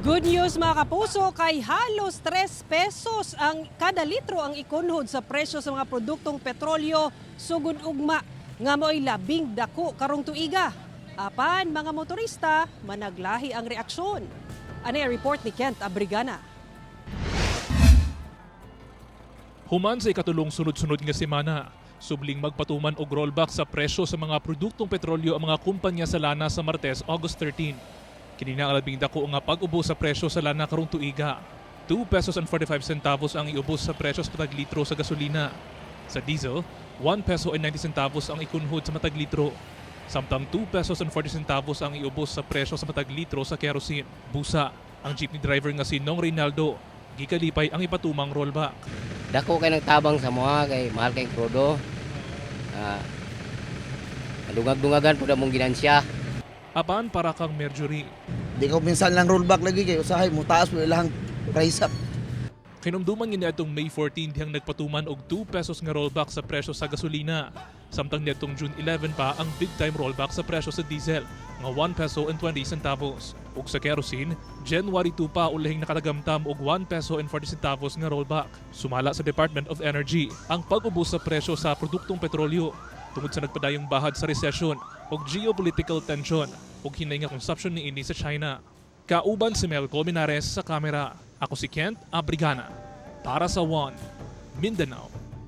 Good news, mga kapuso, kay halos 3 pesos ang kada litro ang ikunhod sa presyo sa mga produktong petrolyo sugod ugma nga mo'y labing dako karong tuiga. Apan mga motorista, managlahi ang reaksyon. Ano ang report ni Kent Abrigana? Human sa ikatulong sunod-sunod nga semana, subling magpatuman og rollback sa presyo sa mga produktong petrolyo ang mga kumpanya sa lana sa Martes, August 13. Kini na ang labing dako nga pag-ubo sa presyo sa lana karong tuiga. 2 pesos and 45 centavos ang iubos sa presyo sa matag litro sa gasolina. Sa diesel, 1 peso and 90 centavos ang ikunhod sa matag litro. Samtang 2 pesos and 40 centavos ang iubos sa presyo sa matag litro sa kerosene. Busa, ang jeepney driver nga si Nong Reynaldo, gikalipay ang ipatumang rollback. Dako kay nagtabang sa mga kay mahal kay krudo. Dungag-dungagan pud among ginansya. Apan para kang Mercury, Di ko minsan lang rollback lagi kay usahay mo taas mo ilahang price up. Kinumduman nga niadtong May 14 dihang nagpatuman og 2 pesos nga rollback sa presyo sa gasolina. Samtang niadtong June 11 pa ang big time rollback sa presyo sa diesel nga 1 peso and 20 centavos. Ug sa kerosene, January 2 pa ulahing nakatagamtam og 1 peso and 40 centavos nga rollback. Sumala sa Department of Energy ang pag-ubos sa presyo sa produktong petrolyo tungod sa nagpadayong bahad sa recession ug geopolitical tension ug hinay nga consumption niini sa China. Kauban si Mel Colmenares sa kamera. Ako si Kent Abrigana. Para sa One, Mindanao.